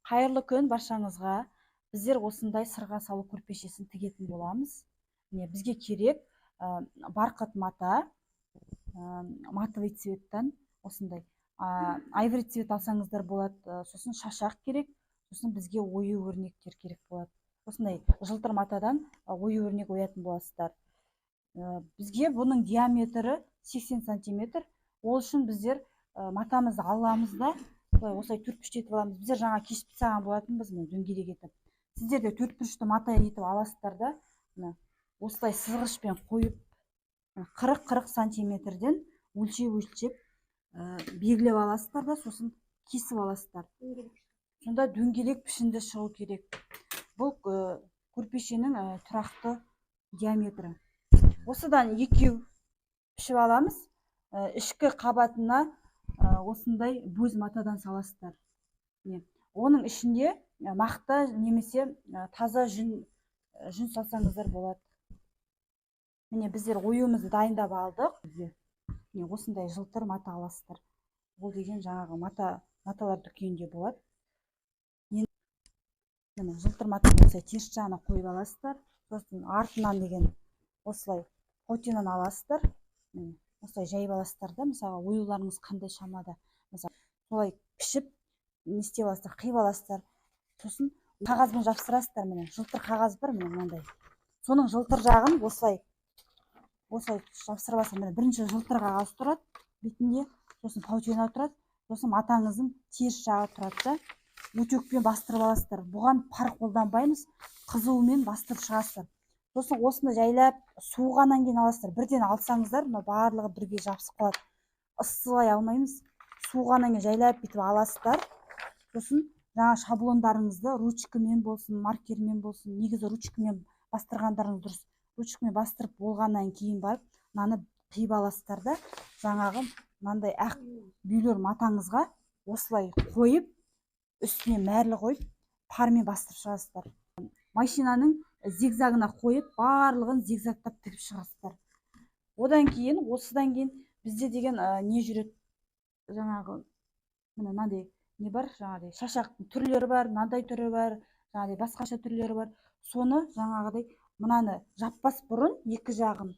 Қайырлы күн баршаңызға. Біздер осындай сырға салу көрпешесін тігетін боламыз. Міне, бізге керек барқыт мата, матовый цветтен осындай. Айвори цвет алсаңыздар болады, сосын шашақ керек, сосын бізге ою өрнектер керек болады. Осындай жылтыр матадан ою өрнек оятын боласыздар. Бізге бұның диаметрі 80 сантиметр. Ол үшін біздер матамызды аламыз да, былай осылай төрт бұрышты етіп аламыз. Біздер жаңа кесіп тастаған болатынбыз, міне, дөңгелек етіп. Сіздер де төрт бұрышты мата етіп аласыздар да, міне, осылай сызғышпен қойып, 40-40 сантиметрден өлшеп-өлшеп, белгілеп аласыздар да, сосын кесіп аласыздар. Сонда дөңгелек пішінді шығу керек. Бұл көрпешенің тұрақты диаметрі. Осыдан екеу пішіп аламыз. Ішкі қабатына осындай бөз матадан саласыздар. Міне, оның ішінде мақта немесе таза жүн салсаңыздар болады. Міне, біздер оюымызды дайындап алдық. Міне, осындай жылтыр мата аласыздар. Ол деген жаңағы маталар дүкенінде болады. Міне, жылтыр матаны осылай теріс жағына қойып аласыздар. Сосын артынан деген осылай паутинаны аласыздар. Міне, осылай жайып аласыздар да, мысалға оюларыңыз қандай шамада, мысалы солай пішіп не істеп аласыздар, қиып аласыздар. Сосын қағазбен жапсырасыздар. Міне, жылтыр қағаз бар, міне мынандай. Соның жылтыр жағын осылай жапсырып аласыздар. Міне, бірінші жылтыр қағаз тұрады бетінде, сосын паутина тұрады, сосын матаңыздың теріс жағы тұрады да, утюгпен бастырып аласыздар. Бұған пар қолданбаймыз, қызуымен бастырып шығасыздар. Сосын осыны жайлап суығаннан кейін аласыздар. Бірден алсаңыздар, мына барлығы бірге жабысып қалады. Ысылай алмаймыз. Суығаннан кейін жайлап бүйтіп аласыздар. Сосын жаңа шаблондарыңызды ручкамен болсын, маркермен болсын, негізі ручкамен бастырғандарыңыз дұрыс. Ручкамен бастырып болғаннан кейін барып мынаны қиып аласыздар да, жаңағы мынандай ақ үйлер матаңызға осылай қойып, үстіне мәрлі қойып, пармен бастырып шығасыздар. Машинаның зигзагына қойып, барлығын зигзагтап тігіп шығасыздар. Одан кейін, осыдан кейін бізде деген не жүреді, жаңағы міне мынандай не бар, жаңағыдай шашақтың түрлері бар, мынандай түрі бар, жаңағыдай басқаша түрлері бар. Соны жаңағыдай мынаны жаппас бұрын екі жағын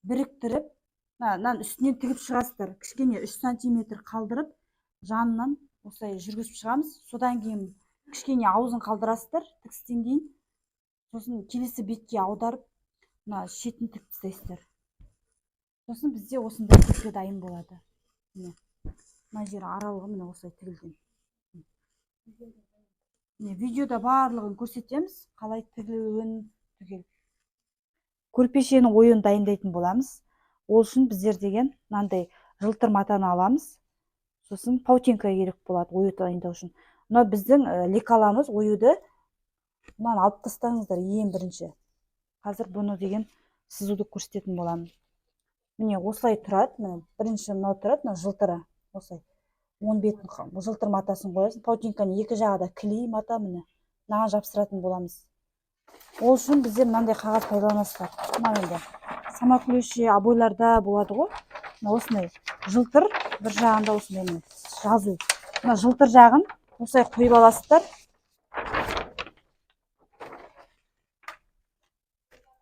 біріктіріп, мынаның үстінен тігіп шығасыздар. Кішкене 3 сантиметр қалдырып, жанынан осылай жүргізіп шығамыз. Содан кейін кішкене аузын қалдырасыздар тігістен кейін. Сосын келесі бетке аударып, мына шетін тігіп тастайсыздар. Сосын бізде осындай көрпе дайын болады. Міне, мына жері аралығы міне осылай тігілген. Міне, видеода барлығын көрсетеміз, қалай тігілуін түгел. Көрпешенің оюын дайындайтын боламыз. Ол үшін біздер деген мынандай жылтыр матаны аламыз. Сосын паутинка керек болады ою дайындау үшін. Мына біздің лекаламыз оюды мынаны алып тастаңыздар ең бірінші. Қазір бұны деген сызуды көрсететін боламын. Міне, осылай тұрады. Міне, бірінші мынау тұрады, мына жылтыры. Осылай. Оң бетін жылтыр матасын қоясың. Паутинканы екі жағы да клей мата, міне. Мынаған жапсыратын боламыз. Ол үшін біздер мынандай қағаз пайдаланасыздар. Мына енді самоклеющий обойларда болады ғой. Мына осындай жылтыр, бір жағында осындай міне жазу. Мына жылтыр жағын осылай қойып аласыздар.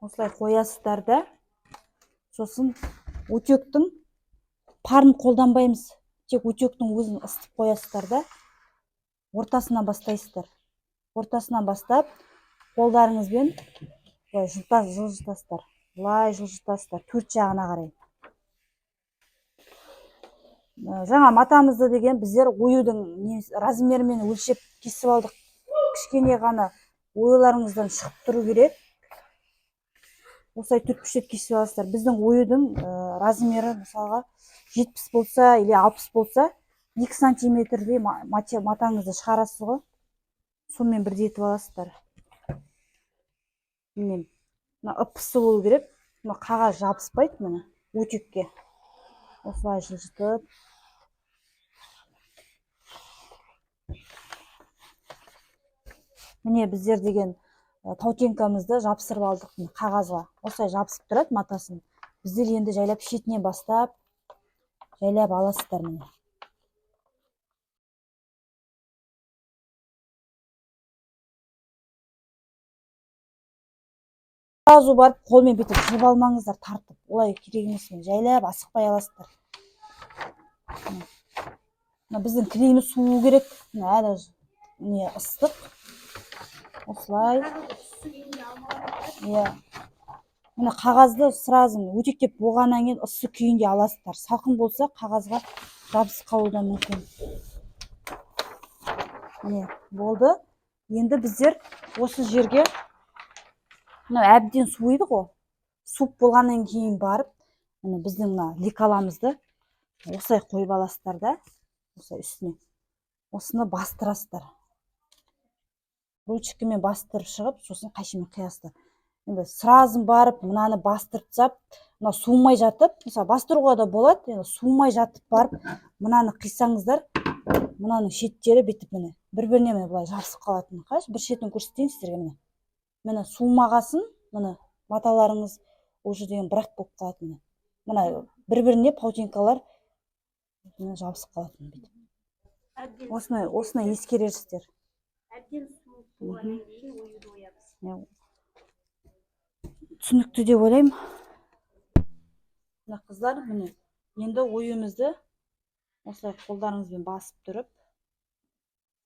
Осылай қоясыздар да, сосын утюгтің парын қолданбаймыз. Тек утюгтің өзін ысытып қоясыздар да, ортасынан бастайсыздар. Ортасынан бастап, қолдарыңызбен былай жылжытасыздар. Былай жылжытасыздар, төрт жағына қарай. Жаңа матамызды деген біздер оюдың размерімен өлшеп кесіп алдық. Кішкене ғана оюларыңыздан шығып тұру керек. Осылай төрт бұрыш етіп кесіп аласыздар. Біздің оюдың размері мысалға 70 болса или 60 болса, 2 сантиметрдей матаңызды шығарасыз ғой. Сонымен бірдей етіп аласыздар. Міне, мына ып-ыссы болу керек. Мына қағаз жабыспайды міне утюгке. Осылай жылжытып. Міне, біздер деген паутинкамызды жабыстырып алдық міне қағазға. Осылай жабысып тұрады матасын. Біздер енді жайлап шетінен бастап жайлап аласыздар міне. Сразу барып қолмен бүйтіп жұлып алмаңыздар тартып, олай керек емес, жайлап асықпай аласыздар. Мына біздің клейіміз суу керек, мына әлі не ыстық. Осылай. Иә. Мына қағазды сразу өтектеп болғаннан кейін ыссы күйінде аласыздар. Салқын болса қағазға жабысып қалуы да мүмкін. Міне, болды. Енді біздер осы жерге мына әбден суиды ғой. Суып болғаннан кейін барып, міне біздің мына лекаламызды осылай қойып аласыздар да, осылай үстіне. Осыны бастырасыздар. Ручкамен бастырып шығып, сосын қайшымен қиясыздар. Енді сразу барып мынаны бастырып тастап, мына суымай жатып, мысалы бастыруға да болады, енді суымай жатып барып мынаны қисаңыздар, мынаның шеттері бүйтіп міне бір-біріне міне былай жабысып қалатын. Қарашы, бір шетін көрсетейін сіздерге міне. Міне суымағасын, міне маталарыңыз уже деген бірақ болып қалады міне. Мына бір-біріне паутинкалар міне жабысып қалатын бүйтіп. Осыны ескересіздер. Әбден суып болғаннан кейін оюды оямыз. Түсінікті деп ойлаймын. Мына қыздар, міне енді оюымызды осылай қолдарыңызбен басып тұрып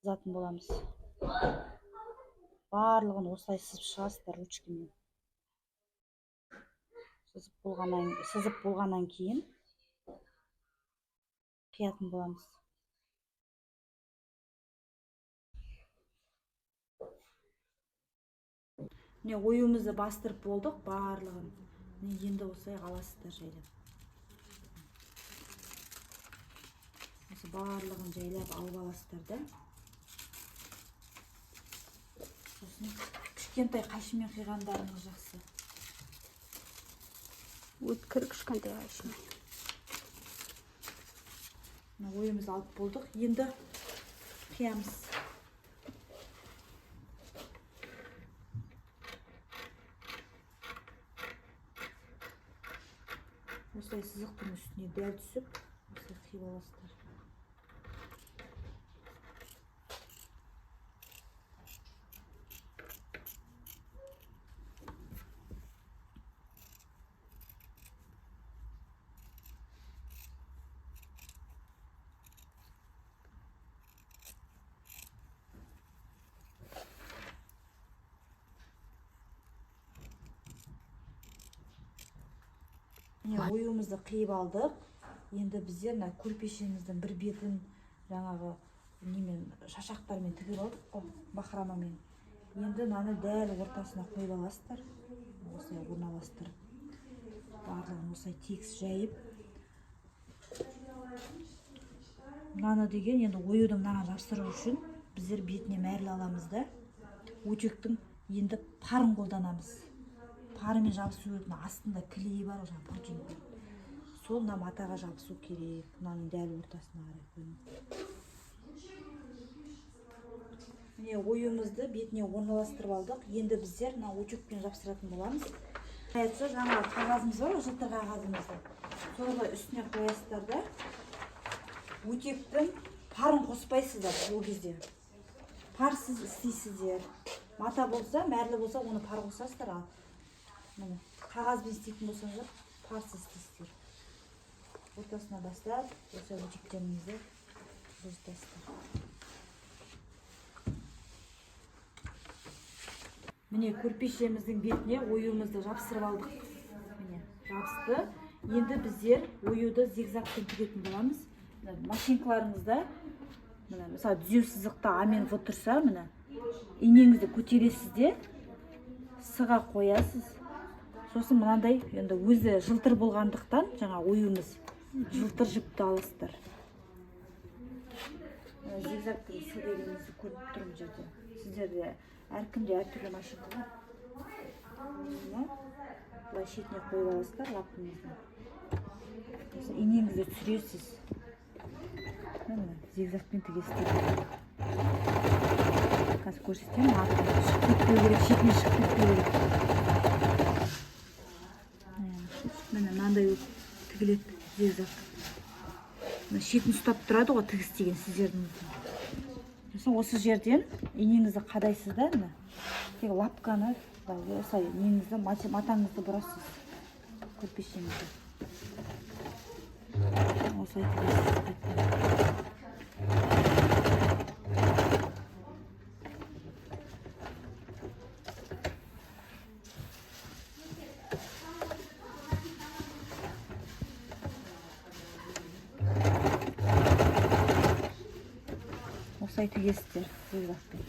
сызатын боламыз. Барлығын осылай сызып шығасыздар ручкамен. Сызып болғаннан кейін қиятын боламыз. Міне оюымызды бастырып болдық барлығын. Міне енді осылай аласыздар жайлап. Осы барлығын жайлап алып аласыздар да. Сосын кішкентай қайшымен қиғандарыңыз жақсы. Өткір кішкентай қайшымен. Мына оюымызды алып болдық. Енді қиямыз. Осылай сызықтың үстіне дәл түсіп, осылай қиып аласыздар. Міне оюымызды қиып алдық. Енді біздер мына көрпешеміздің бір бетін жаңағы немен, шашақтармен тігіп алдық қой, бахромамен. Енді мынаны дәл ортасына қойып аласыздар. Осылай орналастырып, барлығын осылай тегіс жайып. Мынаны деген енді оюды мынаған жапсыру үшін біздер бетіне мәрлі аламыз да, өтектің енді парын қолданамыз. Парымен жабысу керек, мына астында клей бар ғой, жаңағы паутинка. Сол мына матаға жабысу керек, мынаның дәл ортасына қарай қойыңыз. Міне оюымызды бетіне орналастырып алдық. Енді біздер мына утюгпен жапсыратын боламыз. Айтса, жаңағы қағазымыз бар ғой, жылтыр қағазымызды. Соны былай үстіне қоясыздар да, утюгтің парын қоспайсыздар ол кезде. Парсыз істейсіздер. Мата болса, мәрлі болса, оны пар қосасыздар. Ал міне қағазбен істейтін болсаңыздар, парсыз істейсіздер. Ортасына бастап, осы утюгтеріңізді жылжытасыздар. Міне көрпешеміздің бетіне оюымызды жапсырып алдық. Міне жабысты. Енді біздер оюды зигзагпен тігетін боламыз. Мына машинкаларыңызда, міне, мысалы, түзу сызықта А мен В тұрса, міне инеңізді көтересіз де сыға қоясыз. Сосын мынандай, енді өзі жылтыр болғандықтан, жаңа оюымыз жылтыр жіпті аласыздар. Зигзагтың сы дегеніңізді көріп тұрмын жерде. Сіздерде әркімде әртүрлі машинка бар. Мына былай шетіне қойып аласыздар лапыңызды. Сосын инеңізді түсіресіз. Міне зигзагпен тігесіздер. Қазір көрсетемін, артынан шығып кетпеу керек, шетіне шығып кетпеу керек. Міне мынандай болып тігіледі зигзаг. Мына шетін ұстап тұрады ғой тігіс деген сіздердің. Сосын осы жерден инеңізді қадайсыз да, міне тек лапканы осылай неңізді, матаңызды бұрасыз, көрпешеңізді осылай тігесіз қайтадан. Осылай тігесіздер зигзагпен.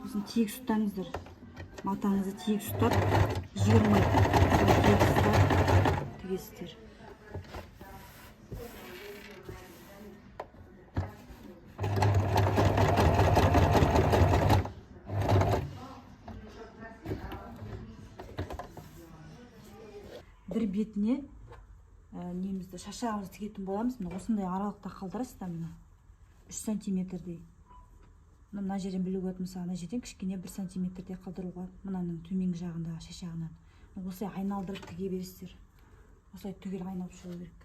Сосын тегіс ұстаңыздар. Матаңызды тегіс ұстап, жиырмай тегіс ұстап тігесіздер. Бір бетіне немізді, шашағымызды тігетін боламыз. Міне осындай аралықта қалдырасыздар, міне 3 сантиметрдей. Мына жерден білуге болады, мысалы, мына жерден кішкене 1 сантиметрдей қалдыруға, мынаның төменгі жағындағы шашағынан. Осылай айналдырып тіге бересіздер. Осылай түгел айналып шығу керек.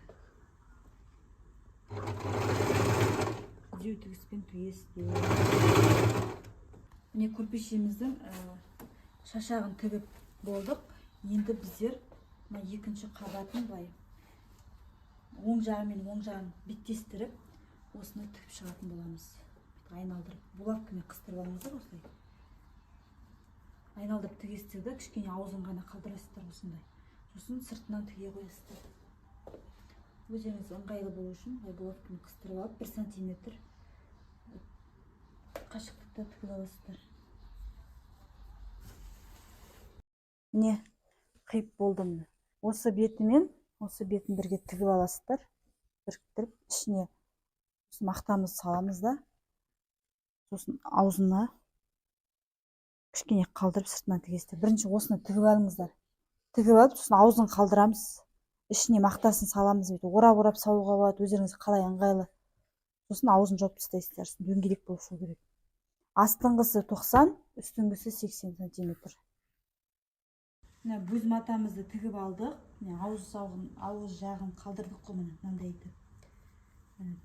Түзеу тігіспен тігесіздер. Міне көрпешеміздің шашағын тігіп болдық. Енді біздер мына екінші қабатын былай оң жағы мен оң жағын беттестіріп, осыны тігіп шығатын боламыз. Бүйтіп айналдырып, булавкамен қыстырып алыңыздар осылай. Айналдырып тігесіздер де, кішкене аузын ғана қалдырасыздар осындай. Сосын сыртынан тіге қоясыздар. Өздеріңіз ыңғайлы болу үшін былай булавкамен қыстырып алып, 1 сантиметр қашықтықта тігіп аласыздар. Міне қиып болдым. Осы бетімен, осы бетін бірге тігіп аласыздар. Біріктіріп ішіне сосын мақтамызды саламыз да, сосын аузына кішкене қалдырып сыртынан тігесіздер. Бірінші осыны тігіп алыңыздар. Тігіп алып, сосын аузын қалдырамыз. Ішіне мақтасын саламыз, бүйтіп орап-орап салуға болады, өздеріңізге қалай ыңғайлы. Сосын аузын жауып тастайсыздар, сосын дөңгелек болып шығу керек. Астыңғысы 90, үстіңгісі 80 сантиметр. Міне бөз матамызды тігіп алдық. Міне ауыз жағын қалдырдық қой, міне мынандай етіп. Міне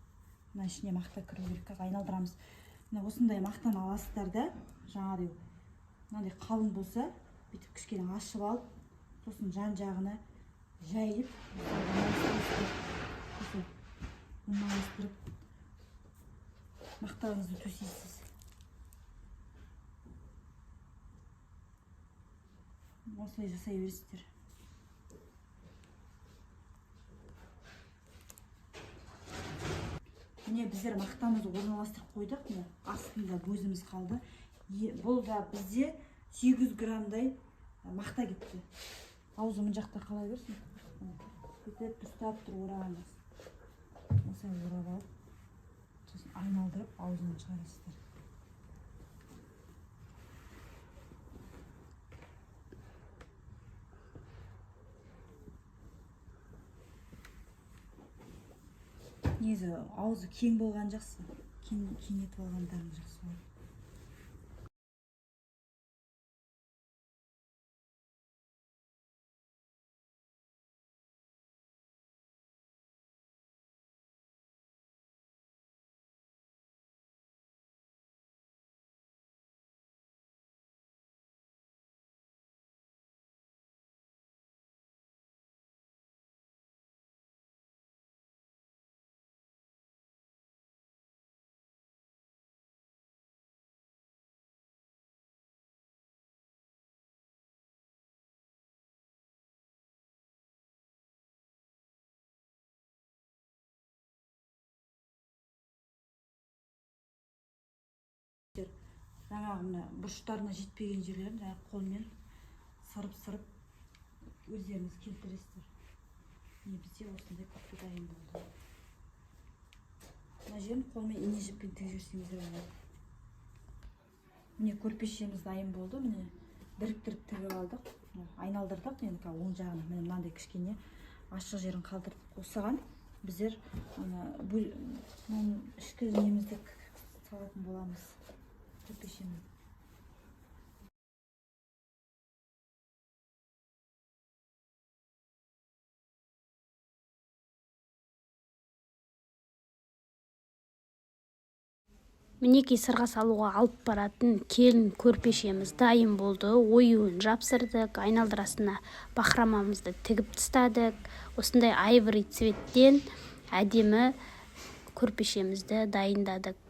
мына ішіне мақта кіру керек, қазір айналдырамыз. Міне осындай мақтаны аласыздар да, жаңағыдай мынандай қалың болса, бүйтіп кішкене ашып алып, сосын жан жағына жайып, сосын орналастырып мақтаңызды төсейсіз. Осылай жасай бересіздер. Міне біздер мақтамызды орналастырып қойдық. Міне астында көзіміз қалды. Бұл да бізде 800 граммдай мақта кетті. Аузы мына жақта қала берсін. Бүйтіп дұрыстап тұрып орағанбыз. Осылай орап алып, сосын айналдырып аузынан шығарасыздар. Негізі аузы кең болған жақсы. Кеңейтіп алғандарың жақсы болады. Жаңағы мына бұрыштарына жетпеген жерлерін жаңағы қолмен сырып-сырып өздеріңіз келтіресіздер. Міне бізде осындай көрпе дайын болды. Мына жерін қолмен ине жіппен тігіп жіберсеңіздер болады. Міне көрпешеміз дайын болды. Міне біріктіріп тігіп алдық. Міне айналдырдық. Енді қазір оң жағына міне мынандай кішкене ашық жерін қалдырдық. Осыған біздер ана мынаның ішкі немізді Салатын боламыз көрпешені. Мінекей, сырға салуға алып баратын келін көрпешеміз дайын болды. Оюын жапсырдық, айналдырасына бахромамызды тігіп тастадық. Осындай айвори цветтен әдемі көрпешемізді дайындадық.